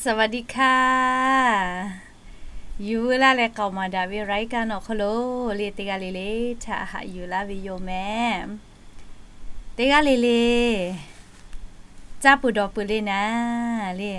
สวัสดีค่ะ Yuˬ veu laˇ leh k'aoˍ maˍ daꞈ ve รายการ awˬ hk'aw lo le, teˇ g'aˇ le le htaꞈ haꞈ yuˬ laˇ ve yoˬ mehˍ. Teˇ g'aˇ le le caˇ peuˬ dawˬ peuˬ le naˍ le.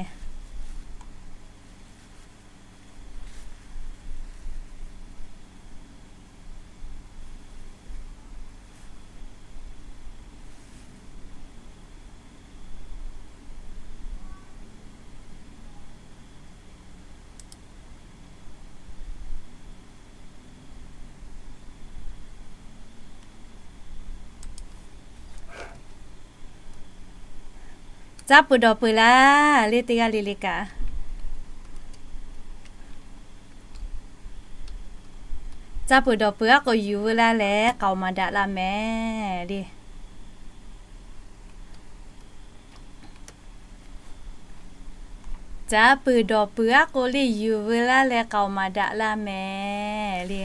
Caˇ peuˬ dawˬ peuˬ laˇ le, teˇ g'aˇ le le kaꞈ. Caˇ peuˬ dawˬ peuˬ aˉ k'o yuˬ veu laˇ leh k'aoˍ maˍ daꞈ laˇ mehˍ le. Caˇ peuˬ dawˬ peuˬ aˉ k'o le yuˬ veu laˇ leh k'aoˍ maˍ daꞈ laˇ mehˍ le.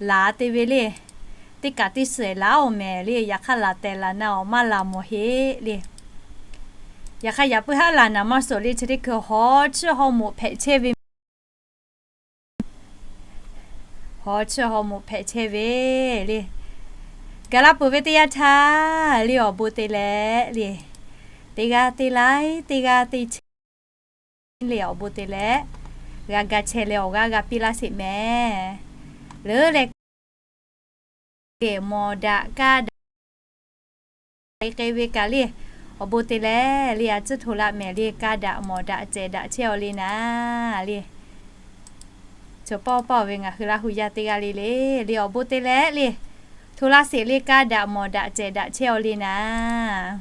Laˬ te ve le. Teˇ kaꞈ teˇ suhˍ laˬ-oˬ mehˍ le. Yaꞈ hk'aˇ laˬ tehˬ laˬ na awˬ maˇ laˬ mawˬ heˆ le. Yaꞈ hk'aˇ yaꞈ puiˉ haˉ laˬ naˍ maˇ suhˍ le, chi teˇ hkui hawˉ chiˇ hawˉ moꞈ hpehꞈ chehˇ ve Hawˉ chiˇ hawˉ moꞈ hpehꞈ chehˇ ve le. Gaˬ la peuˬ ve teˇ yanˇ htaˇ le, awˬ bon te leh le, teˇ g'aˇ teˇ laiˉ teˇ g'aˇ teˇ chehˇ le, awˬ bon te leh g'a ga chehˇ leh awˬ g'aˇ g'a piˇ laˇ sheˍ mehˍ. Leuˉ leh mawˬ daꞈ kaˇ daꞈ k'ai k'ai ve kaꞈ le, awˬ bon te leh le a ciˉ hto laˇ mehˍ le. Kaˇ daꞈ mawˬ daꞈ cehˬ daꞈ chehˇ-aw le naˍ le. Chaw pawˆ pawˆ ve ngaˬ hui Laˇ hu yaˇ teˇ g'aˇ le le, le awˬ bon te leh le, hto laˇ sheˍ le. Kaˇ daꞈ mawˬ daꞈ cehˬ daꞈ chehˇ-aw le naˍ.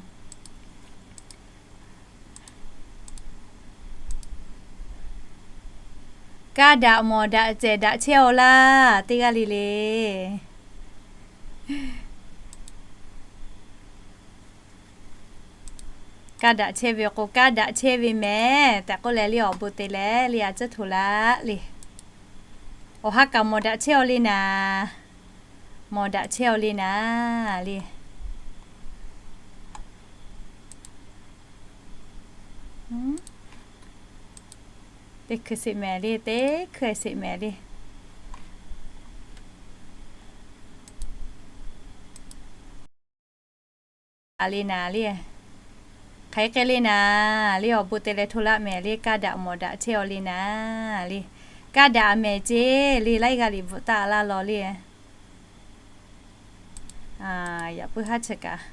Kaˇ daꞈ mawˬ daꞈ cehˬ daꞈ chehˇ-aw laˇ teˇ g'aˇ le le. Kaˇ daꞈ chehˇ ve k'o kaˇ daꞈ chehˇ ve mehˍ tehꞈ k'oˆ leh le, awˬ bon te leh le a ciˉ hto laˇ le. Awˬ ha kaꞈ mawˬ daꞈ chehˇ-aw le naˍ. Mawˬ daꞈ chehˇ-aw le naˍ le. Teˇ hkui sheˍ mehˍ le, teˇ hkui sheˍ mehˍ le. A le naˍ le. Hk'aˬ hk'e le naˍ le, awˬ bon te leh hto laˇ mehˍ le. Kaˇ daꞈ mawˬ daꞈ chehˇ-aw le naˍ le. Kaˇ daꞈ mehˍ ceˇ le, laiˉ g'aˇ liꞈ bvuhꞈ taˆ laˇ law le. Yaꞈ puiˉ haˉ chi kaꞈ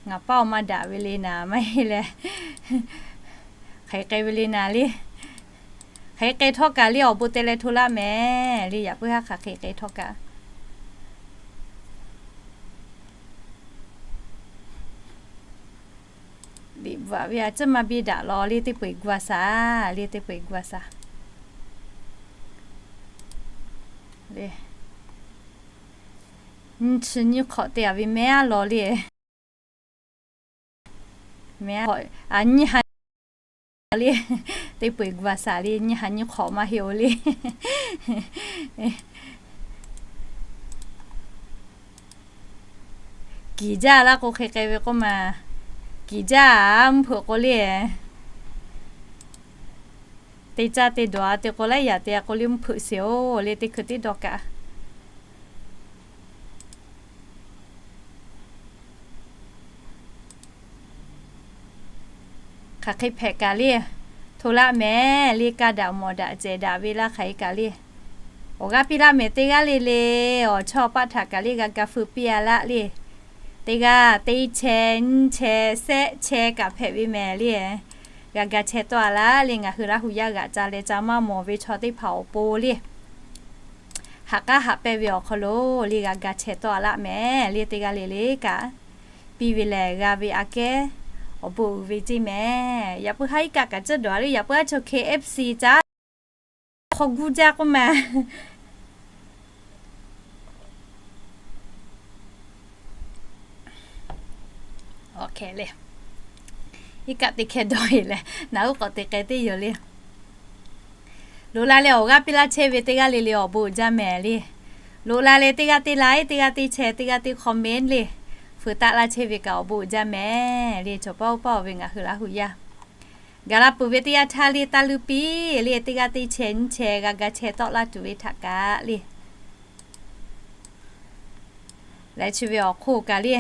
ngaˬ paˇ-oˬ maˇ daꞈ ve le naˍ, maˇ heˆ leh hk'aˬ hk'e ve le naˍ le. Hk'aˬ hk'e htawˇ kaꞈ le, awˬ bon te leh hto laˇ mehˍ le. Yaꞈ puiˉ haˉ hk'aˬ hk'e hk'e htawˇ kaꞈ liꞈ bvuhꞈ ve a ciˉ maˇ biˇ daꞈ law le. Teˇ peu-eˬ gu a shaˍ le, teˇ peu-eˬ gu a shaˍ le. Nyiˇ chi nyiˇ hk'awꞈ te-a ve mehˉ-aˉ law le. Mehˉ-aˉ hk'awꞈ, a nyiˇ ha le. Teˇ peu-eˬ gu a shaˍ le, nyiˇ ha nyiˇ hk'awꞈ maˇ heˆ-oˬ le. Kiˍ jaˇ laˇ k'o hk'e k'ai ve k'oˆ ma. Kiˍ jaˇ-a mvuhˇ hpeuꞈ k'o le. Te caˇ te dawˬ-a te k'o laiˉ yaꞈ te-a k'o le mvuhˇ hpeuꞈ sheˍ-oˬ le, teˇ hkui teˇ dawˇ kaꞈ. Hk'aˬ hk'e hpehꞈ kaꞈ le, hto laˇ mehˍ le. Kaˇ daꞈ mawˬ daꞈ cehˬ daꞈ ve laˇ hk'aˬ hk'e kaꞈ le, awˬ g'aˇ piˇ laˇ mehˍ teˇ g'aˇ le le. Awˬ chawˇ paˆ htaꞈ kaꞈ le g'a ga feu piˇ-a laˇ le. Teˇ g'aˇ teˇ chehˇ nyiˇ chehˇ shehˆ chehˇ kaꞈ hpehꞈ ve mehˍ le. G'a ga chehˇ tawˆ-a laˇ le. Ngaˬ hui Laˇ hu yaˇ g'aꞈ ca leh ca maˇ mawˬ ve chaw teˇ hpaˍ awˬ pon le, haꞈ k'aˉ haꞈ pehnˇ ve awˬ hk'aw lo le g'a ga chehˇ tawˆ-a laˇ mehˍ le. Teˇ g'aˇ le le kaꞈ piˇ ve lehˬ g'a ve aꞈ kehˉ awˬ bon uiˍ ve ceˇ mehˍ. Yaꞈ puiˉ haˉ iˉ kaˆ kaꞈ tcuhˉ dawˬ-a le. Yaꞈ puiˉ haˉ chaw K F C caˉ hk'aw guˇ jaˇ k'oˆ ma. Awˬ hkeh le, iˉ kaˆ teˇ hkeh dawˇ-e leh naˬ uˉ k'awꞈ te k'ai teˇ yoˬ le. Loꞈ la leh awˬ g'aˇ piˇ laˇ chehˇ ve teˇ g'aˇ le le awˬ bon uiˍ jaˇ mehˍ le. Loꞈ la leh teˇ g'aˇ teˇ like, teˇ g'aˇ teˇ share, teˇ g'aˇ teˇ comment le. Feu taˆ laˇ chehˇ ve kaꞈ awˬ bon uiˍ jaˇ mehˍ le. Chaw paˆ oˇ paˆ ve ngaˬ hui Laˇ hu yaˇ gaˬ la peuˬ ve teˇ yanˇ htaˇ le, taˇ luˇ piˇ le, teˇ g'aˇ teˇ chehˇ nyiˇ chehˇ g'a ga chehˇ tawˆ laˇ tuˬ ve htaꞈ kaꞈ le. Leh chi ve awˬ hk'oˆ kaꞈ le,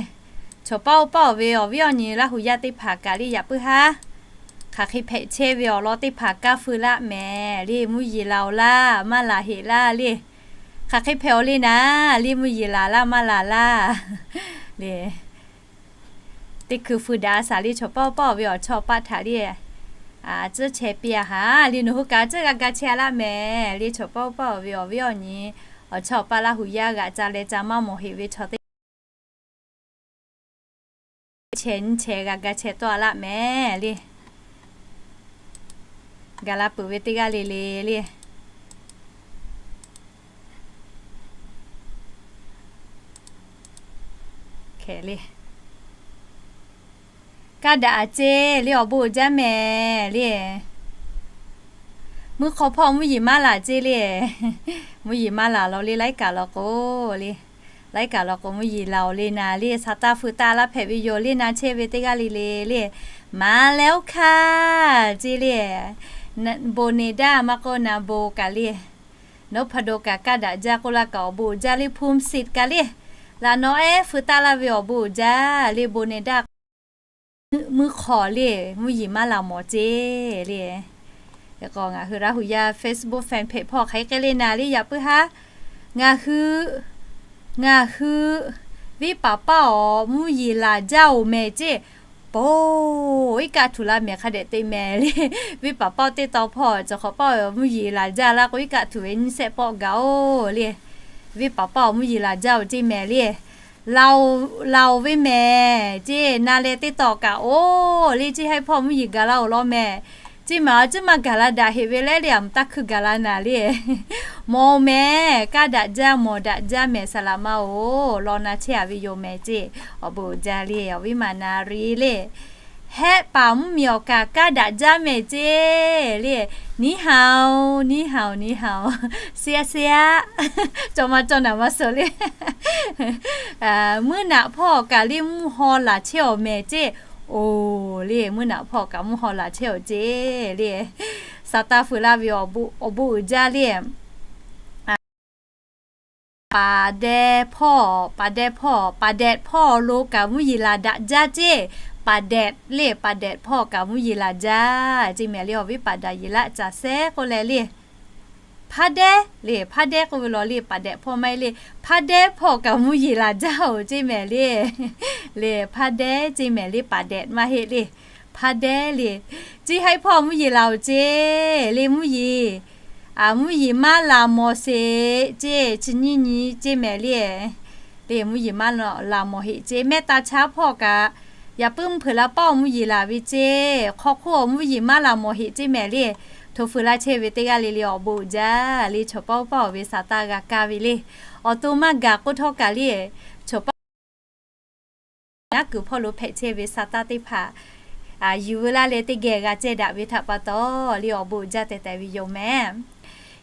chaw paˆ oˇ paˆ ve awˬ viˉ awˬ nyi Laˇ hu yaˇ teˇ hpaˍ kaꞈ le, yaꞈ puiˉ haˉ hk'aˬ hk'e hpehꞈ chehˇ ve awˬ lawn teˇ hpaˍ kaˇ feu laˇ mehˍ le. Mvuhˇ yeˬ laˬ-oˬ laˇ maˇ laˬ heꞈ laˇ le. Hk'aˬ hk'e hpehꞈ-oˬ le naˍ le, mvuhˇ yeˬ laˬ laˇ maˇ laˬ laˇ le. Teˇ hkui feu daꞈ shaˍ le, chaw paˆ oˇ paˆ ve awˬ chawˇ paˆ htaꞈ le, a tcuhˉ chehˇ piˇ-a haˍ le, nawˬ hui kaꞈ tcuhˉ g'a ga chehˇ laˇ mehˍ le. Chaw paˆ oˇ paˆ ve awˬ viˉ awˬ nyi awˬ chawˇ paˆ Laˇ hu yaˇ g'aꞈ ca leh ca maˇ mawˬ heꞈ ve chaw teˇ chehˇ nyiˇ chehˇ g'a ga chehˇ tawˆ-a laˇ mehˍ le. Gaˬ la peuˬ ve teˇ g'aˇ le le le. Hk'e le, kaˇ daꞈ-a ceˇ le, awˬ bon uiˍ jaˇ mehˍ le. Mvuhˇ hk'aw hpawˇ mvuhˇ yeˬ maˇ laˬ ceˇ le. Mvuhˇ yeˬ maˇ laˬ law le, laiˉ kaꞈ law k'o le, laiˉ kaꞈ law k'o mvuhˇ yeˬ laˬ-oˬ le naˍ le. Shaˍ taˆ feu taˆ laˇ hpehꞈ ve yoˬ le naˍ chehˇ ve teˇ g'aˇ le le le. Maˍ leh oˇ hkaˇ ceˇ le. Bon neˇ daˇ maˇ k'oˆ naˍ bon kaꞈ le. Nawˉ hpaˍ do kaꞈ kaˇ daꞈ jaˇ k'oˆ laˇ kaꞈ awˬ bon uiˍ jaˇ le, hpu siˍ kaꞈ le. Laꞈ nawˉ ehˉ feu taˆ laˇ ve awˬ bon uiˍ jaˇ le, bon neˇ daˇ mvuhˇ hk'aw le, mvuhˇ yeˬ maˇ laˬ mawˬ ceˇ le. K'o ngaˬ hui Laˇ hu yaˇ Facebook fan page hpawˇ hk'aˬ hk'e le naˍ le, yaꞈ puiˉ haˉ ngaˬ hui, ngaˬ hui viˉ paˍ paˇ awˬ mvuhˇ yeˬ laˬ jaˇ-oˬ mehˍ ceˇ. Poˬ iˉ kaˆ htuꞈ la mehˍ hk'a dehꞈ te mehˍ le. Viˉ paˍ paˇ teˇ taw hpawˇ cawˬ hk'awꞈ paˇ mvuhˇ yeˬ laˬ jaˇ laˇ k'o, iˉ kaˆ htuꞈ ve nyiˇ shehˆ pawˆ gaˬ-oˬ le. Viˉ paˍ paˇ awˬ mvuhˇ yeˬ laˬ jaˇ-oˬ ceˇ mehˍ le. Laˬ, laˬ-oˬ ve mehˍ ceˇ, na leh teˇ taw kaꞈ oˬ le, ceˇ haiˉ hpawˇ mvuhˇ yeˬ gaˬ la-oˬ law mehˍ. Ceˇ maˬ a ciˉ maˇ gaˬ la daꞈ heꞈ ve leh le, aˬ mvuh taˇ hkuiˇ gaˬ la naˍ le. Mawˬ mehˍ, kaˇ daꞈ jaˇ mawˬ daꞈ jaˇ mehˍ, saˍ laꞈ ma-oˬ, law na chehˇ-a ve yoˬ mehˍ ceˇ. Awˬ bon uiˍ jaˇ le, awˬ viˉ maˬ na riˍ le. Hehˆ paˍ mvuhˇmiˬ awˬ kaꞈ kaˇ daꞈ jaˇ mehˍ ceˇ le. 你好, 你好, 你好. Seˇ a seˇ a. Cawˬ ma cawˬ naˍ ma suh le. Mvuhˇ naꞈ hpawˇ kaꞈ le mvuhˇ haw laˬ chehˇ-oˬ mehˍ ceˇ. Oˬ le, mvuhˇ naꞈ hpawˇ kaꞈ mvuhˇ haw laˬ chehˇ-oˬ ceˇ le. Shaˍ taˆ feu laˇ ve awˬ bon uiˍ jaˇ le. Paˍ deh hpawˇ, paˍ deh hpawˇ, paˍ dehꞈ hpawˇ lo kaꞈ mvuhˇ yeˬ laˬ daꞈ jaˇ ceˇ. Paˍ dehꞈ le, paˍ dehꞈ hpawˇ kaꞈ mvuhˇ yeˬ laˬ jaˇ ceˇ mehˍ le. Awˬ viˉ paˍ daꞈ yeˬ laˆ caˬ sehˉ k'oˆ leh le. Hpaˇ dehˉ le, hpaˇ dehˉ k'oˆ ve law le, paˍ dehꞈ hpawˇ maˇ heˆ le. Hpaˇ dehˉ hpawˇ kaꞈ mvuhˇ yeˬ laˬ jaˇ-oˬ ceˇ mehˍ le. Le hpaˇ dehˉ ceˇ mehˍ le, paˍ dehꞈ maˇ heˆ le. Hpaˇ dehˉ le, ceˇ haiˉ hpawˇ mvuhˇ yeˬ laˬ-oˬ ceˇ le, mvuhˇ yeˬ. A, mvuhˇ yeˬ maˇ laˬ mawˬ sheˍ ceˇ, chi nyiˇ nyi ceˇ mehˍ le. Le mvuhˇ yeˬ maˇ laˬ mawˬ heˆ ceˇ. Mehˆ taˍ chaˇ hpawˇ kaꞈ, yaꞈ puiˉ mvuhˇ hpeuꞈ la paˇ awˬ mvuhˇ yeˬ laˬ ve ceˇ. Hk'aw hk'oˆ awˬ mvuhˇ yeˬ maˇ laˬ mawˬ heˆ ceˇ mehˍ le. Hto feu laˇ chehˇ ve teˇ g'aˇ le le awˬ bon uiˍ jaˇ le, chaw paˇ oˇ paˇ-oˬ ve shaˍ taˆ g'a kaˇ ve le. Awˬ to maˇ gaˬ k'oˆ htawˇ kaꞈ le, chaw paˇ ngaˉ kuiˬ hpawˇ lo hpehꞈ chehˇ ve shaˍ taˆ teˇ hpaˍ, a, yuˬ veu laˇ leh teˇ geh g'a cehˇ daꞈ ve htaꞈ pa taw le awˬ bon uiˍ jaˇ tehꞈ tehꞈ ve yoˬ mehˍ.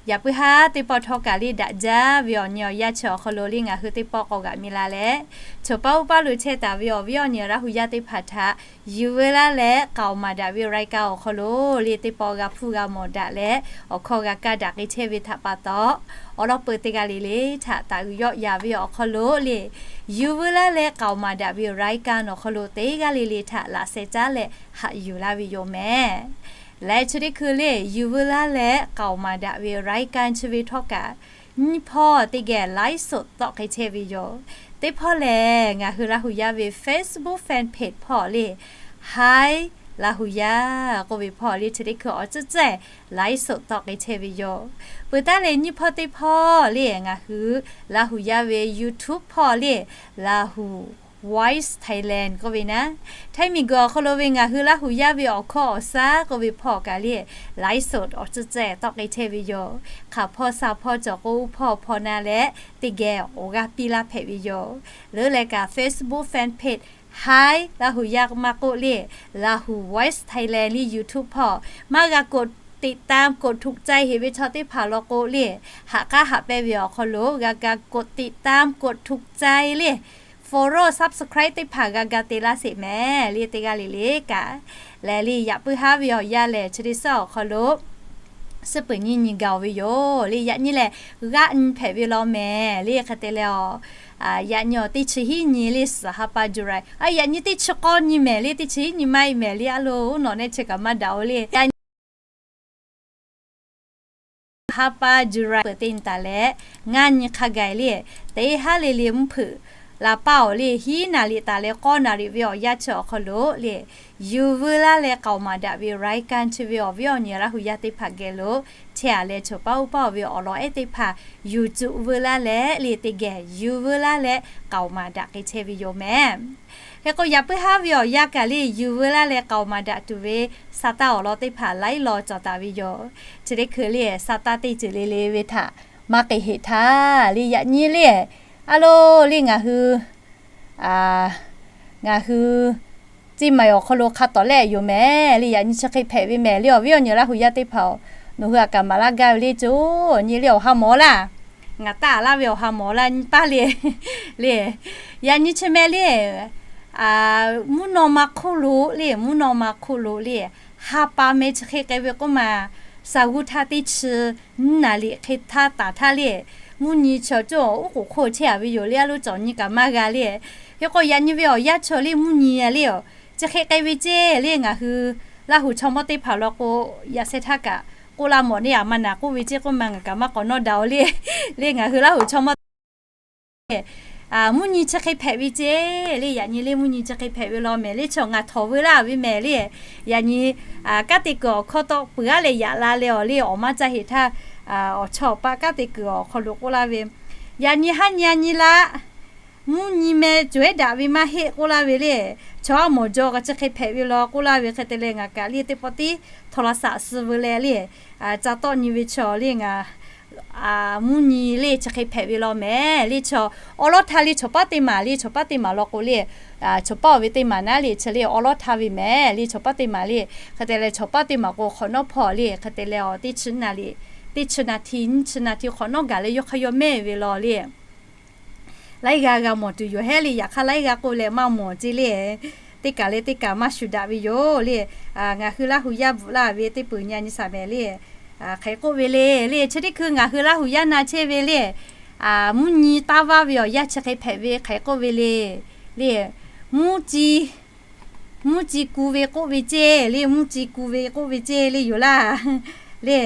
Yaꞈ puiˉ haˉ teˇ pawˆ htawˇ kaꞈ le daꞈ jaˇ ve awˬ nyi awˬ yanˇ chi awˬ hk'aw lo le ngaˬ hui teˇ pawˆ k'awꞈ g'aꞈ mi la leh, chaw paˇ oˇ paˇ lo chehˇ taˍ ve awˬ viˉ awˬ nyi Laˇ hu yaˇ teˇ hpaˍ htaꞈ yuˬ veu laˇ leh k'aoˍ maˍ daꞈ ve รายการ awˬ hk'aw lo le teˇ pawˆ g'a hpuˇ g'a mawˬ daꞈ leh awˬ hkawˇ g'a kaˇ daꞈ k'ai chehˇ ve htaꞈ pa taw, awˬ lawn peuˬ teˇ g'aˇ le le htaꞈ taˍ uiˍ yawˆ ya ve awˬ hk'aw lo le yuˬ veu laˇ leh k'aoˍ maˍ daꞈ ve รายการ awˬ hk'aw lo teˇ g'aˇ le le htaꞈ laꞈ sheh caˉ leh haꞈ yuˬ laˇ ve yoˬ mehˍ. Leh chi teˇ hkui le yuˬ veu laˇ leh k'aoˍ maˍ daꞈ ve รายการ chi ve htawˇ kaꞈ nyiˇ hpawˇ teˇ geh ไลฟ์สด tawˆ k'ai chehˇ ve yoˬ. Teˇ hpawˇ lehˬ ngaˬ hui Laˇ hu yaˇ ve Facebook fan page hpawˇ le, Hi Laˇ hu yaˇ k'oˆ ve hpawˇ le chi teˇ hkui awˬ ceuˬ ceuˬ ไลฟ์สด tawˆ k'ai chehˇ ve yoˬ. Peuˬ taˉ leh nyiˇ hpawˇ teˇ hpawˇ le ngaˬ hui Laˇ hu yaˇ ve YouTube hpawˇ le, Lahu Voice Thailand k'oˆ ve naˉ, Htaiˇ miˬ guiˬ awˬ hk'aw lo ve ngaˬ hui Laˇ hu yaˇ ve awˬ hkawˇ awˬ shaˉ k'oˆ ve hpawˇ kaꞈ le ไลฟ์สด awˬ ceuˬ ceuˬ tawˆ k'ai chehˇ ve yoˬ. Hk'aˬ hpawˇ sha hpawˇ cawˬ k'o uˉ hpawˇ hpawˇ na leh teˇ geh awˬ g'aˇ piˇ laˇ hpehꞈ ve yoˬ. Leuˉ leh kaꞈ Facebook fan page Hi Laˇ hu yaˇ maˇ k'oˆ le, Lahu Voice Thailand le YouTube hpawˇ maˇ g'a กดติดตาม กดถูกใจ heꞈ ve chaw teˇ hpaˍ law k'o le, haꞈ k'aˉ haꞈ pehnˇ ve awˬ hk'aw lo g'a ga กดติดตาม กดถูกใจ le follow subscribe teˇ hpaˍ g'a ga te laˇ sheˍ mehˍ le. Teˇ g'aˇ le le kaꞈ lehˬ le, yaꞈ puiˉ haˉ ve awˬ yanˇ lehˬ, chi teˇ suhˉ awˬ hk'aw lo suhˉ peuˬ nyiˇ nyi gaˬ-oˬ ve yoˬ le. Yaꞈ nyi lehˬ g'aˆ nyi hpehꞈ ve law mehˍ le. Hk'e te leh, yaꞈ nyi awˬ teˇ chi hiˉ nyi le, suhˍ ha pa July, yaꞈ nyi teˇ chi k'awˇ nyi mehˍ le, teˇ chi hiˉ nyi maˇ heˆ mehˍ le, a loˍ nawˬ nehˆ chi kaꞈ maˇ daꞈ-oˬ le. Yaꞈ nyi ha pa July peuˬ teˇ nyi taˍ leh, ngaˇ nyi hk'a gaˬ le, teˇ haˉ le le mvuhˇ hpeuꞈ la paˇ-oˬ le, hiˉ naˍ riˍ taˍ leh k'awˇ naˍ riˍ ve awˬ yanˇ chi awˬ hk'aw lo le, yuˬ veu laˇ leh k'aoˍ maˍ daꞈ ve รายการ chi ve awˬ viˉ awˬ nyi Laˇ hu yaˇ teˇ hpaˍ geh lo chehˇ-a leh, choˬ paˇ uˉ paˇ-oˬ ve awˬ lawn ehˉ teˇ hpaˍ yuˬ cuˬ veu laˇ leh le, teˇ geh yuˬ veu laˇ leh k'aoˍ maˍ daꞈ k'ai chehˇ ve yoˬ mehˍ. Hk'e k'o, yaꞈ puiˉ haˉ ve awˬ yanˇ kaꞈ le, yuˬ veu laˇ leh k'aoˍ maˍ daꞈ tuˬ ve sa taˇ awˬ lawn teˇ hpaˍ laiˉ law cawˬ taˍ ve yoˬ. Chi teˇ hkui le, sa taˇ teˇ ceuˬ le le ve htaꞈ maˇ k'ai heꞈ htaˇ le, yaꞈ nyi le, a loˍ le ngaˬ hui ngaˬ hui ceˇ maˬ awˬ hk'aw lo hk'a tawˍ lehˆ yoˬ mehˍ le. Yaꞈ nyi chi hk'e hpehꞈ ve mehˍ le, awˬ viˉ awˬ nyi Laˇ hu yaˇ teˇ hpaˍ-oˬ, nawˬ hui aꞈ kaꞈ maˍ laˇ gaˇ ve le, co nyi le awˬ ha mawˬ laˇ. Ngaˬ taˆ laˇ ve awˬ ha mawˬ laˇ nyi paˇ le. Le, yaꞈ nyi chi mehˍ le, mvuhˇ naw ma hk'oˆ lo le, mvuhˇ naw ma hk'oˆ lo le, ha pa meh chi hk'e k'ai ve k'oˆ ma, saˍ g'uˇ htaˇ teˇ chi nyiˇ naˍ riˍ hk'e htaˇ taˍ htaˇ le, mvuhˇ nyi chi awˬ cawˇ oˉ k'oˍ hk'oˆ chehˇ-a ve yoˬ le, a loˍ cawˬ nyi kaꞈ maˇ g'a le. Hk'e k'o, yaꞈ nyi ve awˬ yanˇ chi le mvuhˇ nyi le, chi hk'e k'ai ve ceˇ le, ngaˬ hui Laˇ hu chaw mawˇ teˇ hpaˍ law k'o, yaꞈ sheh htaˇ kaꞈ k'oˆ laˇ mawˬ neˇ, aˬ ma naˍ k'oˆ ve ceˇ k'oˆ ma ngaˬ kaꞈ maˇ k'awꞈ nawˇ daꞈ-oˬ le. Le ngaˬ hui Laˇ hu chaw mawˇ mvuhˇ nyi chi hk'e hpehꞈ ve ceˇ le. Yaꞈ nyi le mvuhˇ nyi chi hk'e hpehꞈ ve law mehˍ le, chi ngaˬ htawnˍ veu laˇ ve mehˍ le. Yaꞈ nyi kanˉ te kuiˬ awˬ hkawˇ tawˆ peuˬ-aˉ leh yaꞈ la leh awˬ le awˬ maˇ caˇ heˍ htaˇ, awˬ chawˇ awˬ paˆ kanˉ te kuiˬ awˬ hk'aw lo k'oˆ laˇ ve, yaꞈ nyi haˉ nyi a nyi la, mvuhˇ nyi meh cawehˉ daꞈ ve maˇ heˆ k'oˆ laˇ ve le. Chaw aˉ mawˬ jaw k'a chi hk'e hpehꞈ ve law k'oˆ laˇ ve hk'e te leh, ngaˬ kaꞈ le teˇ pawˆ tiˉ โทรศัพท์ suh veu leh le, ca tawˆ nyi ve chaw le, ngaˬ mvuhˇ nyi le chi hk'e hpehꞈ ve law mehˍ le. Chaw awˉ lawˉ htaˇ le, chawˬ paˉ teˇ maˬ le, chawˬ paˉ teˇ maˬ law k'o le, chawˬ paˉ-oˬ ve teˇ maˬ naˉ le, chi le awˉ lawˉ htaˇ ve mehˍ le. Chawˬ paˉ teˇ maˬ le, hk'e te leh chawˬ paˉ teˇ maˬ k'o hk'awꞈ nawˉ hpawˇ le, hk'e te leh teˇ chi naˍ riˍ, teˇ chi naˍ hti, nyiˇ chi naˍ hti hk'awꞈ nawˉ gaˬ leh yawˇ hk'aˇ yawˇ mehˆ ve law le. Laiˉ g'aˇ g'a mawˬ tuˬ yoˬ hehˉ le, yaꞈ hk'aˇ laiˉ g'aˇ k'oˆ leh maˇ mawˬ ceˇ le. Teˇ kaˬ leh teˇ kaˬ maˇ shuˍ daꞈ ve yoˬ le. Ngaˬ hui Laˇ hu yaˇ bvuhꞈ laˇ ve teˇ peuˬ nyi a nyi shaˍ mehˍ le, hk'aˬ hk'e k'oˆ ve le. Le chi teˇ hkui ngaˬ hui Laˇ hu yaˇ na chehˇ ve le, mvuhˇ nyi taˇ vaˇ ve awˬ yanˇ chi hk'e hpehꞈ ve hk'aˬ hk'e k'oˆ ve le. Le mvuhˇ ci, mvuhˇ ci ku ve k'oˆ ve ceˇ le, mvuhˇ ci ku ve k'oˆ ve ceˇ le yoˬ laˇ. Le,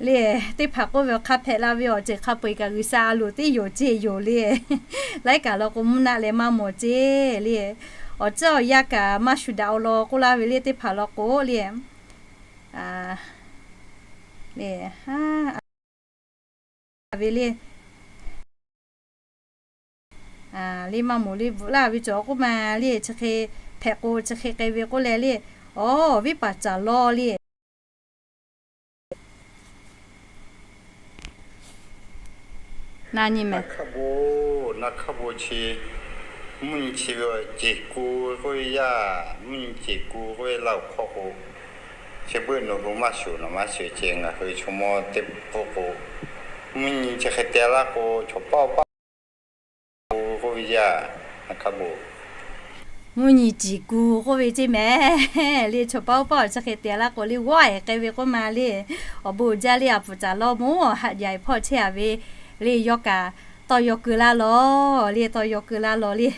le, teˇ hpaˍ k'oˆ ve awˬ hk'a hpehꞈ la ve awˬ ceuˬ hk'a peu-eˬ kaꞈ G'uiˬsha a loˍ teˇ yoˬ ceˇ yoˬ le. Laiˉ kaˬ law k'o mvuhˇ naˆ leh maˇ mawˬ ceˇ le. Awˬ ceuˬ awˬ yanˇ kaꞈ maˇ shuˍ daꞈ-oˬ law k'oˆ laˇ ve le, teˇ hpaˍ law k'o le. Le, ve le, le maˇ mawˬ le bvuhꞈ laˇ ve cawˬ k'oˆ ma le, chi hk'e hpehꞈ k'o chi hk'e k'ai ve k'oˆ leh le, awˬ viˉ paˍ caˍ law le. Na nyi mehˍ. Naˍ hk'a bon, naˍ hk'a bon chi, mvuhˇ nyi chi ve ceˬ ku k'oˆ ve yaˇ, mvuhˇ nyi ceˬ ku k'oˆ ve Laˇ hu hkawˇ k'o, chi beuˆ nawˬ hui maˇ shuˍ nawˬ maˇ shuˍ ceˬ, ngaˬ hui chaw mawˇ teˇ pawˆ k'o, mvuhˇ nyi chi hk'e te laˇ k'o, chawˬ paˇ paˇ k'oˆ ve yaˇ, naˍ hk'a bon. Mvuhˇ nyi ceˬ ku k'oˆ ve ceˇ mehˍ le, chawˬ paˇ paˇ awˬ chi hk'e te laˇ k'o le, g'awˇ-e k'ai ve k'oˆ ma le. Awˬ bon uiˍ jaˇ le, a puˍ caˍ law mawˬ haꞈ jaˬ-e hpawˇ chehˇ-a ve le, yawˇ kaꞈ tawˇ yaw keu laˇ law le, tawˇ yaw keu laˇ law le.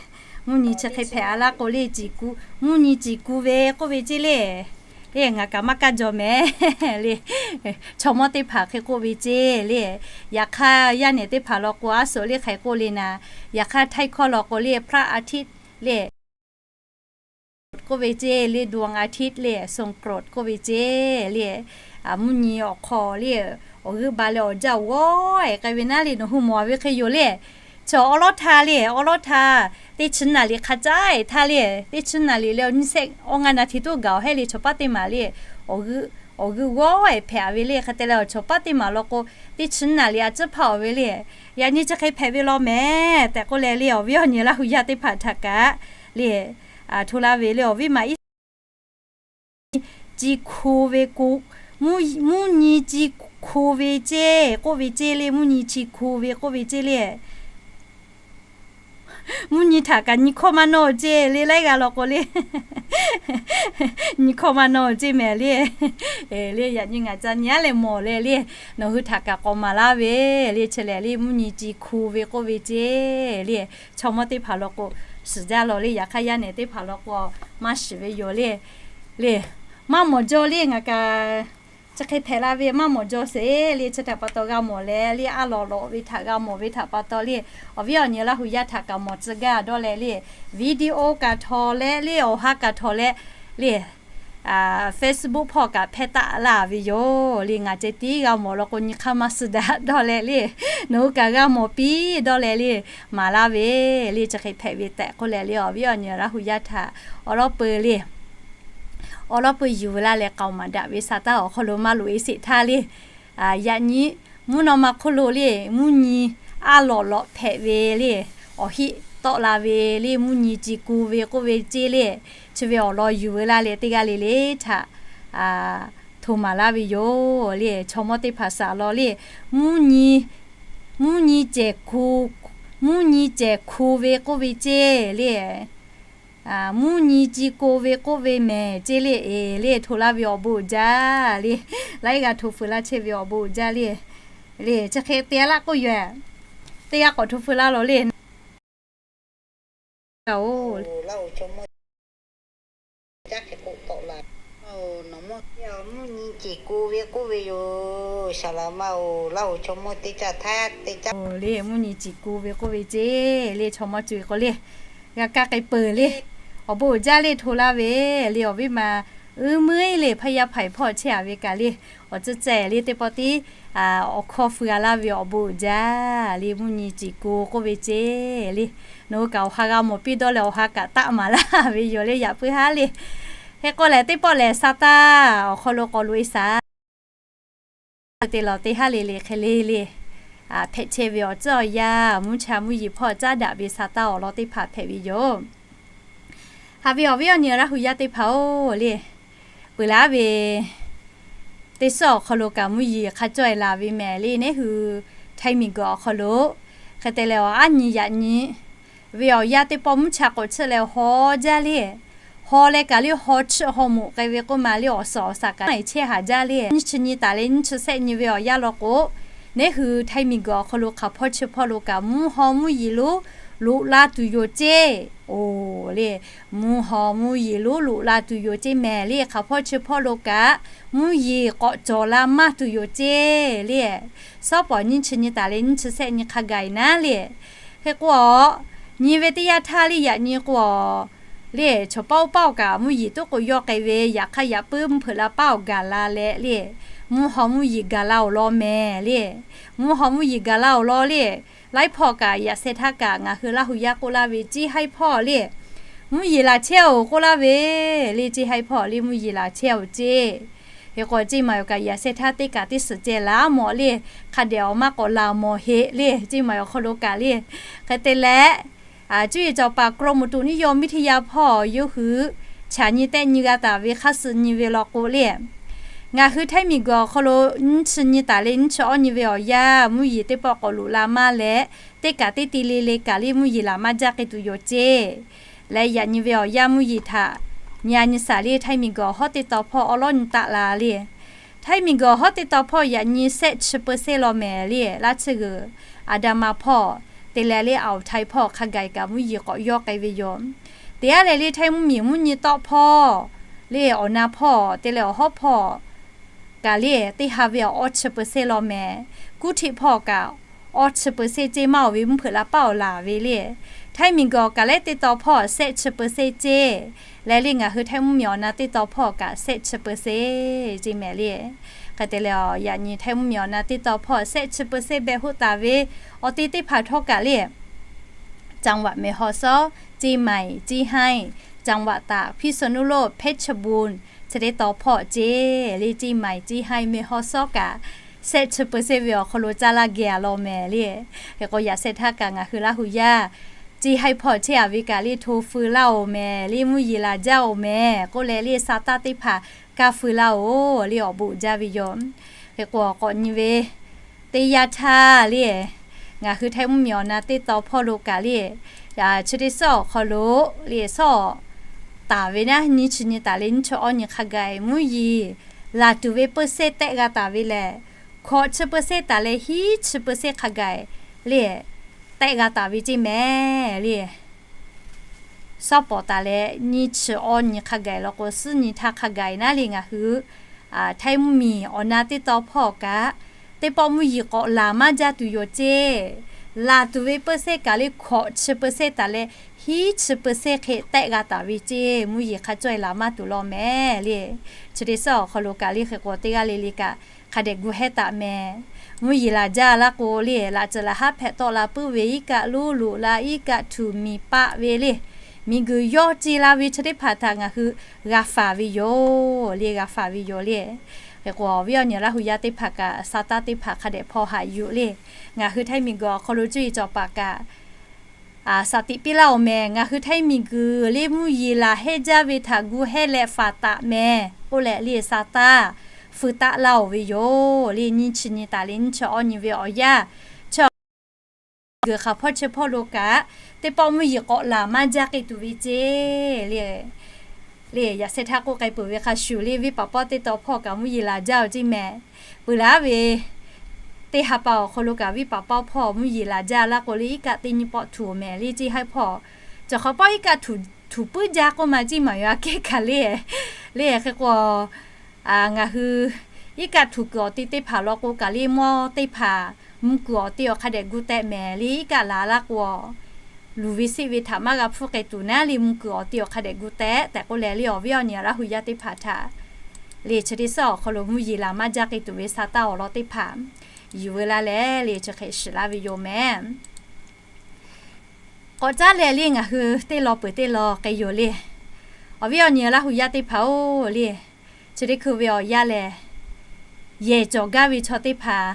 Mvuhˇ nyi chi hk'e hpehꞈ-a laˇ k'o le, ceˬ ku, mvuhˇ nyi ceˬ ku ve k'oˆ ve ceˇ le. Le ngaˬ kaꞈ maˇ kaˇ jaw mehˍ le. Chaw mawˇ teˇ hpaˍ hk'e k'oˆ ve ceˇ le. Yaꞈ hk'aˇ yaˇ nehˬ teˇ hpaˍ law k'o, aˉ suhˍ le hk'aˬ hk'e k'oˆ le naˍ, yaꞈ hk'aˇ htaiˇ hkawˇ law k'o le พระอาทิตย์ le k'oˆ ve ceˇ le, ดวงอาทิตย์ le ทรงโปรด k'oˆ ve ceˇ le. Mvuhˇ nyi awˬ hk'aw le, awˬ g'euˆ ba leh awˬ jaˇ g'awˇ-e k'ai ve naˉ le, nawˬ hui mawˬ ve hk'e yoˬ le. Chaw awˉ lawˉ htaˇ le, awˉ lawˉ htaˇ teˇ chi naˍ riˍ hk'a caˉ-e htaˇ le, teˇ chi naˍ riˍ leh awˬ nyiˇ shehˆ awˬ ngaˇ naˍ hti tuˉ gaˬ-oˬ hehˉ le, chawˬ paˇ teˇ maˬ le, awˬ g'euˆ g'awˇ-e hpehꞈ-a ve le. Hk'e te leh awˬ chawˬ paˇ teˇ maˬ law k'o, teˇ chi naˍ riˍ a ciˉ hpaˇ-oˬ ve le. Yaꞈ nyi chi hk'e hpehꞈ ve law mehˍ tehꞈ k'oˆ leh le, awˬ viˉ awˬ nyi Laˇ hu yaˇ teˇ hpaˍ htaꞈ kaꞈ le, hto la ve le, awˬ viˉ maˬ iˉ ci hku ve, mvuhˇ nyi ci hku ve ceˇ k'oˆ ve ceˇ le, mvuhˇ nyi ci hku ve k'oˆ ve ceˇ le. Mvuhˇ nyi htaꞈ kaꞈ nyi hkawˇ maˇ nawˇ ceˇ le, laiˉ g'aˇ law k'o le. Nyi hkawˇ maˇ nawˇ ceˇ mehˍ le. Le yaꞈ nyi ngaˬ ca nyi aˉ leh mawˬ leh le, nawˬ hui htaꞈ kaꞈ k'awꞈ maˍ laˇ ve le. Chi lehˬ le, mvuhˇ nyi ci ku ve k'oˆ ve ceˇ le. Chaw mawˇ teˇ hpaˍ law k'o, shiˍ jaˇ law le. Yaꞈ hk'aˇ yaˇ nehˬ teˇ hpaˍ law k'o, maˇ shiˍ ve yoˬ le. Le, maˇ mawˬ jaw le, ngaˬ kaꞈ chi hk'e hpehꞈ la ve maˇ mawˬ jaw sheˍ le. Chi htaꞈ pa taw g'a mawˬ leh le, aˉ lawꞈ lawꞈ ve htaꞈ g'a mawˬ ve htaꞈ pa taw le, awˬ viˉ awˬ nyi Laˇ hu yaˇ htaꞈ kaꞈ mawˬ tcuh gaˇ dawˇ leh le, video kaꞈ htaw leh le, awˬ ha kaꞈ htaw leh le, Facebook hpawˇ kaꞈ hpehˇ taˆ laˇ ve yoˬ le. Ngaˬ ceh tiˉ g'a mawˬ law k'o, nyi hk'aˇ maˇ suh daꞈ dawˇ leh le, nawˬ hui kaꞈ g'a mawˬ piˇ dawˇ leh le, maˍ laˇ ve le. Chi hk'e hpehꞈ ve tehꞈ k'oˆ leh le, awˬ viˉ awˬ nyi Laˇ hu yaˇ htaꞈ awˉ lawˉ peu le, awˉ lawˉ peu yuˬ laˇ leh k'aoˍ maˍ daꞈ ve sa taˇ awˬ hk'aw lo maˇ loꞈ e sheˍ htaˇ le. Yaꞈ nyi mvuhˇ naw ma hk'oˆ lo le, mvuhˇ nyi aˉ lawꞈ lawꞈ hpehꞈ ve le, awˬ heˆ tawˆ la ve le, mvuhˇ nyi ci ku ve k'oˆ ve ceˇ le. Chi ve awˬ lawn yuˬ veu laˇ leh teˇ g'aˇ le le htaꞈ hto maˍ laˇ ve yoˬ le. Chaw mawˇ teˇ hpaˍ saˍ law le, mvuhˇ nyi, mvuhˇ nyi cehˬ ku, mvuhˇ nyi cehˬ ku ve k'oˆ ve ceˇ le. Mvuhˇ nyi ci ku ve k'oˆ ve mehˍ ceˇ le. Eˬ le, hto laˇ ve awˬ bon uiˍ jaˇ le. Laiˉ g'aˇ hto feu laˇ chehˇ ve awˬ bon uiˍ jaˇ le. Le chi hk'e te laˇ k'oˆ yoˬ. Teˇ g'aˇ k'awꞈ hto feu laˇ lawˬ le. Oˬ, Laˇ hu chaw mawˇ caˉ hk'e k'oˆ tawˆ la. Nawˬ mawˇ teˇ g'aˇ mvuhˇ nyi ceˬ ko ve k'oˆ ve yoˬ. Saˍ laˍ ma oˬ, Laˇ hu chaw mawˇ teˇ caˇ htaˇ teˇ caˇ le, mvuhˇ nyi ceˬ ko ve k'oˆ ve ceˇ le. Chaw mawˇ co e k'o le, g'a kaˇ k'ai peuˬ le. Awˬ bon uiˍ jaˇ le, hto laˇ ve le. Awˬ viˉ ma uiˍ meuˇ le, hpaˇ yaˇ hpaˍ hpawˇ chehˇ a ve kaꞈ le, awˬ ceuˬ ceh le teˇ pawˆ tiˉ awˬ hkawˇ feu a laˇ ve awˬ bon uiˍ jaˇ le. Mvuhˇ nyi ceˬ ko k'oˆ ve ceˇ le. Nawˬ hui kaꞈ awˬ ha g'a mawˬ piˇ dawˇ leh awˬ ha kaꞈ taˆ maˍ laˇ ve yoˬ le, yaꞈ puiˉ haˉ le. Hk'e k'o lehˬ, teˇ pawˆ lehˬ sa taˇ awˬ hk'aw lo k'awꞈ loꞈ e shaˍ. Te lawˬ teˇ haˉ le le hk'e le le, hpehꞈ chehˇ ve awˬ tcuhˉ awˬ yanˇ, mvuhˇ cha mvuhˇ yeˬ hpawˇ caˉ daꞈ ve sa taˇ awˬ lawn teˇ hpaˍ hpehꞈ ve yoˬ. Haꞈ ve awˬ viˉ awˬ nyi Laˇ hu yaˇ teˇ hpaˍ oˬ le, peuˬ laˉ ve teˇ suhˉ awˬ hk'aw lo kaꞈ mvuhˇ yeˬ hk'a cawˇ e la ve mehˍ le. Neˉ hui Htaiˇ miˬ guiˬ awˬ hk'aw lo hk'e te leh, awˬ aˉ nyi yaꞈ nyi ve awˬ yanˇ teˇ pawˆ mvuhˇ cha k'awꞈ chiˆ leh haw jaˇ le. Haw leh kaꞈ le haw chiˆ haw moꞈ k'ai ve k'oˆ ma le, awˬ suhˍ awˬ shaˍ kaꞈ chehˇ haˍ jaˇ le. Nyiˇ chi nyi taˍ leh nyiˇ chi sehˆ nyi ve awˬ yanˇ law k'o, neˉ hui Htaiˇ miˬ guiˬ awˬ hk'aw lo hk'aˬ hpawˇ chi hpawˇ lo kaꞈ mvuhˇ haw mvuhˇ yeˬ lonˉ loꞈ la tuˬ yoˬ ceˇ. Oˬ le, mvuhˇ haw mvuhˇ yeˬ lonˉ loꞈ la tuˬ yoˬ ceˇ mehˍ le. Hk'aˬ hpawˇ chi hpawˇ lo kaꞈ mvuhˇ yeˬ k'awꞈ cawˬ la maˇ tuˬ yoˬ ceˇ le. Suhˉ pawˍ nyiˇ chi nyi taˍ leh nyiˇ chi sehˆ nyi hk'a gaˬ e naˉ le. Hk'e k'o, nyi ve teˇ yanˇ htaˇ le yaꞈ nyi k'o le, chaw paˆ oˇ paˆ awˬ kaꞈ mvuhˇ yeˬ toˉ k'o yawˇ k'ai ve, yaꞈ hk'aˇ yaꞈ puiˉ mvuhˇ hpeuꞈ la paˆ awˬ gaˬ la leh le, mvuhˇ haw mvuhˇ yeˬ gaˬ la awˬ lawn mehˍ le. Mvuhˇ haw mvuhˇ yeˬ gaˬ la awˬ lawn le. Laiˉ hpawˇ kaꞈ yaꞈ sheh htaˇ kaꞈ ngaˬ hui Laˇ hu yaˇ k'oˆ laˇ ve, Ceˇ haiˇ hpawˇ le, mvuhˇ yeˬ laˬ chehˇ oˬ k'oˆ laˇ ve le. Ceˇ haiˇ hpawˇ le, mvuhˇ yeˬ laˬ chehˇ oˬ ceˇ. Hk'e k'o, ceˇ maˬ awˬ kaꞈ yaꞈ sheh htaˇ teˇ kaꞈ teˇ suhˍ ceh laˬ mawˬ le. Hk'a dehꞈ awˬ maˇ k'awꞈ laˬ mawˬ heˆ le, ceˇ maˬ awˬ hk'aw lo kaꞈ le. Hk'e te leh, cuˇ yiˍ cawˬ paˍ กรมอุตุนิยมวิทยา hpawˇ yawˇ hui chaꞈ nyi tehˆ nyi g'a taˍ ve hk'aˇ suh nyi ve law k'o le, ngaˬ hui Htaiˇ miˬ guiˬ awˬ hk'aw lo nyiˇ chi nyi taˍ leh nyiˇ chi awˇ nyi ve awˬ yanˇ mvuhˇ yeˬ teˇ pawˆ k'awꞈ loꞈ la maˇ leh, teˇ kaꞈ teˇ ti le le kaꞈ le mvuhˇ yeˬ laˬ maˇ jaˇ k'ai tuˬ yoˬ ceˇ. Leh yaꞈ nyi ve awˬ yanˇ mvuhˇ yeˬ htaꞈ nyi a nyi shaˍ le, Htaiˇ miˬ guiˬ awˬ hawˉ teˇ taw hpawˇ awˉ lawˉ nyi taˆ la le. Htaiˇ miˬ guiˬ awˬ hawˉ teˇ taw hpawˇ yaꞈ nyi แสน chi เปอร์เซ็นต์ law mehˍ le. Laˇ chi g'uiˬ อันดามัน hpawˇ te leh le, อ่าวไทย hpawˇ hk'a gaˬ kaꞈ mvuhˇ yeˬ k'awꞈ yawˇ k'ai ve yoˬ. Te aˉ leh le, Htaiˇ mvuhˇ miˬ mvuhˇ nyi tawˆ hpawˇ le, awˬ na hpawˇ te leh awˬ hawˉ hpawˇ kaꞈ le, teˇ ha ve awˬ awˇ chi เปอร์เซ็นต์ law mehˍ. Kuˇ htiˆ hpawˇ kaꞈ awˇ chi เปอร์เซ็นต์ ceˇ maˇ oˬ ve mvuhˇ hpeuꞈ la paˆ awˬ laˬ ve le. Htaiˇ miˬ guiˬ awˬ kaꞈ leh teˇ taw hpawˇ แสน chi เปอร์เซ็นต์ ceˇ. Leh le ngaˬ hui Htaiˇ mvuhˇ miˬ awˬ na teˇ taw hpawˇ kaꞈ แสน chi เปอร์เซ็นต์ ceˇ mehˍ le. Hk'e te leh, yaꞈ nyi Htaiˇ mvuhˇ miˬ awˬ na teˇ taw hpawˇ แสน chi เปอร์เซ็นต์ beh hoˆ taˍ ve awˬ te teˇ hpaˍ htawˇ kaꞈ le, จังหวัดแม่ฮ่องสอน, เชียงใหม่, เชียงราย, จังหวัดตาก, พิษณุโลก, เพชรบูรณ์ chi teˇ taw hpawˇ ceˇ le. เชียงใหม่, เชียงราย, แม่ฮ่องสอน kaꞈ แสน chi เปอร์เซ็นต์ ve awˬ hk'aw lo caˇ laˇ geh a law mehˍ le. Hk'e k'o, yaꞈ sheh htaˇ kaꞈ ngaˬ hui Laˇ hu yaˇ ceˇ haiˇ hpawˇ chehˇ a ve kaꞈ le, hto feu laˇ oˬ mehˍ le, mvuhˇ yeˬ laˬ jaˇ oˬ mehˍ k'oˆ leh le, sa taˇ teˇ hpaˍ kaˇ feu laˇ oˬ le, awˬ bon uiˍ jaˇ ve yoˬ. Hk'e k'o, k'awꞈ nyi ve teˇ yanˇ htaˇ le, ngaˬ hui Htaiˇ mvuhˇ miˬ awˬ na teˇ taw hpawˇ lo kaꞈ le, Chi teˇ suhˉ awˬ hk'aw lo le, suhˉ taˍ ve naˉ, nyiˇ chi nyi taˍ leh nyiˇ chi awˇ nyi hk'a gaˬ mvuhˇ yeˬ laˬ tuˬ ve เปอร์เซ็นต์ tehˆ g'a taˍ ve lehˬ, hkawꞈ chi เปอร์เซ็นต์ taˍ leh hiˉ chi เปอร์เซ็นต์ hk'a gaˬ le, tehˆ g'a taˍ ve ceˇ mehˍ le. Suhˉ pawˍ taˍ leh nyiˇ chi awˇ nyi hk'a gaˬ law k'o, suhˉ nyi htaˇ hk'a gaˬ naˉ le ngaˬ hui Htaiˇ mvuhˇ miˬ awˬ na teˇ taw hpawˇ kaꞈ, teˇ pawˆ mvuhˇ yeˬ k'awꞈ laˬ maˇ jaˇ tuˬ yoˬ ceˇ. Laˬ tuˬ ve เปอร์เซ็นต์ kaꞈ le hkawꞈ chi เปอร์เซ็นต์ taˍ leh hiˉ chi เปอร์เซ็นต์ hk'e tehˆ g'a taˍ ve ceˇ. Mvuhˇ yeˬ hk'a caweh laˬ maˇ tuˬ law mehˍ le. Chi teˇ suhˉ awˬ hk'aw lo kaꞈ le hk'e k'o, teˇ g'aˇ le le kaꞈ hk'a dehꞈ gu hehˉ taˍ mehˍ. Mvuhˇ yeˬ laˬ jaˇ laˇ k'o le, laꞈ ceuˬ laꞈ haˉ hpehꞈ tawˆ la puiˉ ve, iˉ kaˆ luˉ loꞈ la, iˉ kaˆ htuꞈ miˬ paˆ ve le, miˬguiˬ yawˇ ce la ve chi teˇ hpaˍ htaꞈ ngaˬ hui g'a faˍ ve yoˬ le, g'a faˍ ve yoˬ le. Hk'e k'o, awˬ viˉ awˬ nyi Laˇ hu yaˇ teˇ hpaˍ kaꞈ, sa taˇ teˇ hpaˍ hk'a dehꞈ hpaw haꞈ yuˬ le. Ngaˬ hui Htaiˇ miˬguiˬ awˬ hk'aw lo cuˇ yiˍ cawˬ paˍ kaꞈ, saˍ tiꞈ piˇ laˇ-oˬ mehˍ. Ngaˬ hui Htaiˇ miˬguiˬ le mvuhˇ yeˬ laˬ hehˇ jaˇ ve htaꞈ gu hehˉ leh faˍ taˍ mehˍ k'oˆ leh le, sa taˇ feu taˆ laˇ-oˬ ve yoˬ le. Nyiˇ chi nyi taˍ leh nyiˇ chi awˇ nyi ve awˬ yanˇ, chi miˬguiˬ hk'aˬ hpawˇ chi hpawˇ lo kaꞈ, teˇ pawˆ mvuhˇ yeˬ k'awꞈ laˬ maˇ jaˇ k'e tuˬ ve ceˇ le. Le yaꞈ sheh htaˇ k'oˆ k'ai peuˬ ve hk'a shuˍ le, venˇ paˍ pawˆ teˇ taw hpawˇ kaꞈ mvuhˇ yeˬ laˬ jaˇ-oˬ ceˇ mehˍ. Peuˬ laˬ ve teˇ ha pa awˬ hk'aw lo kaꞈ venˇ paˍ pawˆ hpawˇ mvuhˇ yeˬ laˬ jaˇ laˇ k'o le, iˉ kaˆ teˇ nyi pawˆ htuꞈ-oˬ mehˍ le, ceˇ haiˉ hpawˇ. Cawˬ hk'awꞈ pawˆ iˉ kaˆ htuꞈ puiˉ jaˇ k'oˆ ma ceˇ maˍ yoˬ aꞈ kehˉ kaꞈ le. Le hk'e k'o, ngaˬ hui iˉ kaˆ htuꞈ kuiˬ awˬ te teˇ hpaˍ law k'o kaꞈ le, mawˇ teˇ hpaˍ mvuh kuiˬ awˬ te awˬ hk'a dehꞈ gu tehꞈ mehˍ le. Iˉ kaˆ laˬ laˇ k'o, luˬ ve seˆ ve htaꞈ maˇ g'a hpfuhˇ k'ai tuˬ naˉ le, mvuh kuiˬ awˬ te awˬ hk'a dehꞈ gu tehꞈ tehꞈ k'oˆ leh le, awˬ viˉ awˬ nyi Laˇ hu yaˇ teˇ hpaˍ htaꞈ le chi teˇ suhˉ awˬ hk'aw lo mvuhˇ yeˬ laˬ maˇ jaˇ k'e tuˬ ve sa taˇ awˬ lawn teˇ hpaˍ yuˬ ve laˇ leh le, chi hk'e shiˍ laˇ ve yoˬ mehˍ. K'awꞈ caˉ leh le ngaˬ hui teˇ law peuˬ teˇ law k'ai yoˬ le. Awˬ viˉ awˬ nyi Laˇ hu yaˇ teˇ hpaˍ-oˬ le, chi teˇ hkui ve awˬ yanˇ lehˬ, yehˬ cawˬ gaˇ ve chaw teˇ hpaˍ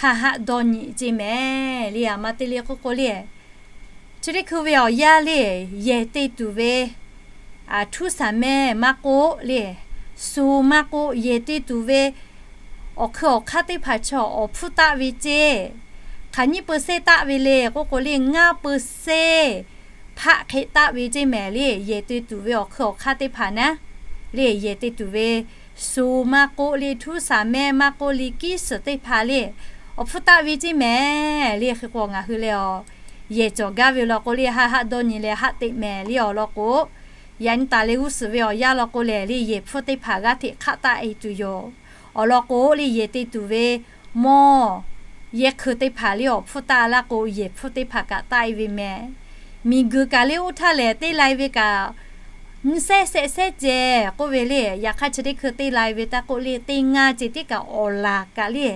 haˆ haˆ dawˇ nyi ceˇ mehˍ le. Aˬ ma te le k'oˆ k'o le, chi teˇ hkui ve awˬ yanˇ le, yehˬ te tuˬ ve htuˉ saˍ mehˇ maˇ k'oˆ le, shu maˇ k'oˆ, yehˬ te tuˬ ve awˬ hkui awˬ hk'aˇ teˇ hpaˍ chaw awˬ hpfuhˇ taˆ ve ceˇ. Hk'aˬ nyiˇ เปอร์เซ็นต์ taˆ ve le k'oˆ k'o le, ngaˇ เปอร์เซ็นต์ hpaˆ hk'e taˆ ve ceˇ mehˍ le. Yehˬ te tuˬ ve awˬ hkui awˬ hk'aˇ teˇ hpaˍ naˉ le, yehˬ te tuˬ ve shu maˇ k'oˆ le, htuˉ saˍ mehˇ maˇ k'oˆ le, kiˇ suhˍ teˇ hpaˍ le awˬ hpfuhˇ taˆ ve ceˇ mehˍ le. Hk'e k'o ngaˬ hui lehˬ, yehˬ cawˬ gaˇ ve law k'o le, haˆ haˆ dawˇ nyi leh haˆ teꞈ mehˍ le awˬ lawn k'o, yaꞈ nyi taˍ leh g'uˇ suhˍ ve awˬ yanˇ law k'o lehˬ le, yehˬ hpfuhˇ teˇ hpaˍ g'aˇ hteꞈ hk'aˆ taˆ-e tuˬ yoˬ. Awˬ lawn k'o le, yehˬ te tuˬ ve mawˇ yehˬ hkui teˇ hpaˍ le awˬ hpfuhˇ taˆ laˇ k'o, yehˬ hpfuhˇ teˇ hpaˍ kaꞈ taˆ-e ve mehˍ. Miˬguiˬ kaꞈ le oˇ htaˇ lehˬ, teˇ lai ve kaꞈ nyiˇ sehˉ shehˆ sehˉ ceh k'oˆ ve le. Yaꞈ hk'aˇ chi teˇ hkui teˇ lai ve taˇ k'oˆ le, teˇ ngaˇ ceh tiˉ kaꞈ awˬ laˬ kaꞈ le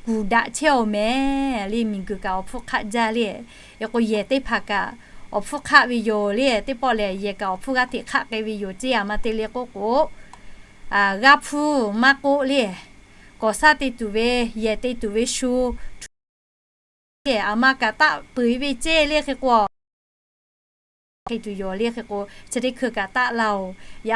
kuˬ daꞈ chehˇ-oˬ mehˍ le. Miˬguiˬ kaꞈ awˬ hpfuhˇ hk'aˆ jaˇ le. Hk'e k'o, yehˬ teˇ hpaˍ kaꞈ awˬ hpfuhˇ hk'aˆ ve yoˬ le. Teˇ pawˆ lehˬ, yehˬ kaꞈ awˬ hpfuhˇ g'aˇ hteꞈ hk'aˆ k'ai ve yoˬ ceˇ. Aˬ ma te le k'oˆ k'o, g'aˇ hpfuhˇ maˇ k'oˆ le, kawˍ shaˉ te tuˬ ve, yehˬ te tuˬ ve shu htuˉ le, aˬ ma kaꞈ taˆ peuˬ-e ve ceˇ le. Hk'e k'o, hk'e tuˬ yoˬ le. Hk'e k'o, chi teˇ hkui kaꞈ taˆ laˇ-oˬ. Yaꞈ